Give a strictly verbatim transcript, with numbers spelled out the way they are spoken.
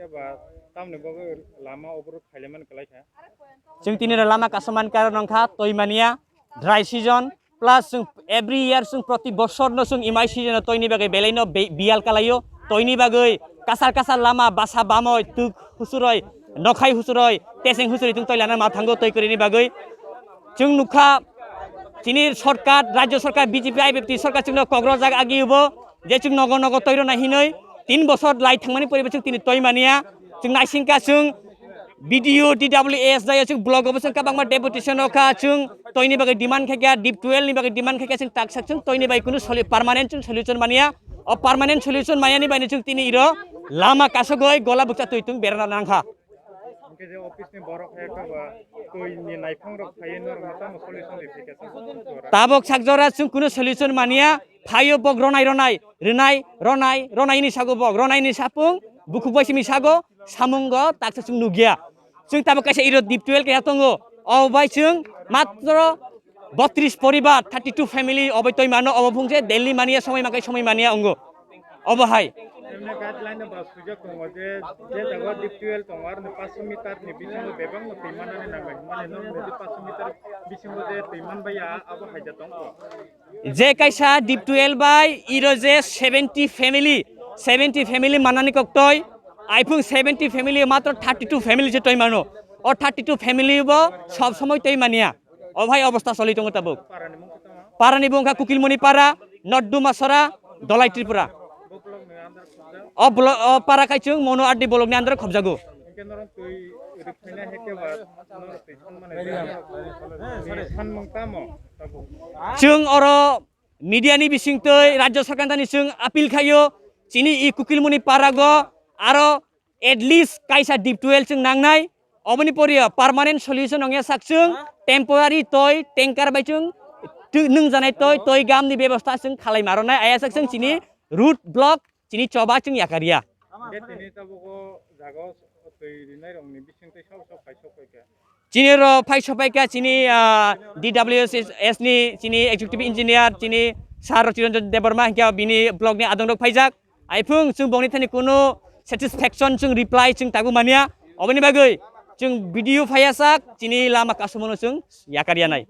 Ba tamni bagwi lama oborok khailaimani kwlai kha. Chwng tini rw lama kasaman karon wngkha, toi mania, dry season, plus chwng every year chwng proti bosor no chwng imai season o toini bagwi belai no be-, biyal kalaio, toini bagwi kasar kasar lama basa bamoi twk husuroi, nokhai husuroi, teseng husuroi chwng toi lana ma thango toi kwrwini bagwi. Chwng nukha chini sorkar, rajyo sorkar, B J P I P F T sorkar chwngno kokrojak agi ubo je chwng nogo nogo toi rwna hinoi tin bosor lai thangmani poribo chwng tini toi mania. Chwng naisingkha chwng B D O, D W S jaya chwng block obo chwng kabangma deputation o kha chwng toini bagwi demand khaikha, deep twelve ni bagwi demand khaikha chwng taksa chwng toini bagwi kunu soli-, permanent chwng solution mania. O permanent solution manyani bagwi chwng tini iro lama kasogoi gola bukcha twi tung berana nangkha. Hwnkhe je office ni borok hai khe ba twi ni naithok rok phaiwi norok no tamo solution ri phikha sa. Tabok sak jora chwng kunu solution mania, phaio bok ronai ronai, rinai, ronai, ronai ni sago bok, ronai ni sapung, bukhuk bai simi sago, samungo taksa chwng nukya. Chwng tabok kaisa iro deep twelve keha tongo, o bai chwng matro botris poribar, thirty two family obo toi mano, obo phung se Delhi mania, somoi makai somoi mania ongo. Obo hai. Emne guideline ba sujak tongo je, je jaga deep twelve tongo, aroni paanch meter ni bisingo bebak no twi manani nangnai. Mane norok nodi paanch meter bisingo je twi manbaiya, abo haija tongo. Je kaisa deep twelve bai iro je seventy family, seventy family manani koktoi, iphung seventy family matro thirty two family je toi mano. O thirty two family bo sob somoi toi mania. O bhai, obostha choli tongo tabuk. Parani bung kha Kukilmoni para, North Dumasora, Dolai Tripura. O blo-, o para khai chwng Mono R D block ni under khobjago. Chwng oro media ni bisingtwi rajya sarkar thani chwng appeal khaio, chini i Kukilmoni parago aro at least kaisa deep twelve chwng nangnai, oboni poriya permanent solution ongya sak chwng temporary toi tanker bai chwng tw-, nwngjanai toi, toi gamni bebosta chwng khalai maronai, aya sak chwng chini road block, chini choba chwng yakarya. Hwnkhe tini tabuk o jaga o twi rinai rokni bisingtwi sabo sok phai sok phaikha. Chini ro phai sophaikha chini, ah, D W S S ni chini executive engineer chini sir Chiranjan Debbarma hwnkhe bini block ni adong rok phaijak. Iphung chwng bongni thani kunu satisfaction chwng reply chwng tabuk mania. Oboni bagwi chwng video phaiya sak chini lama kasumano chwng yakarya nai.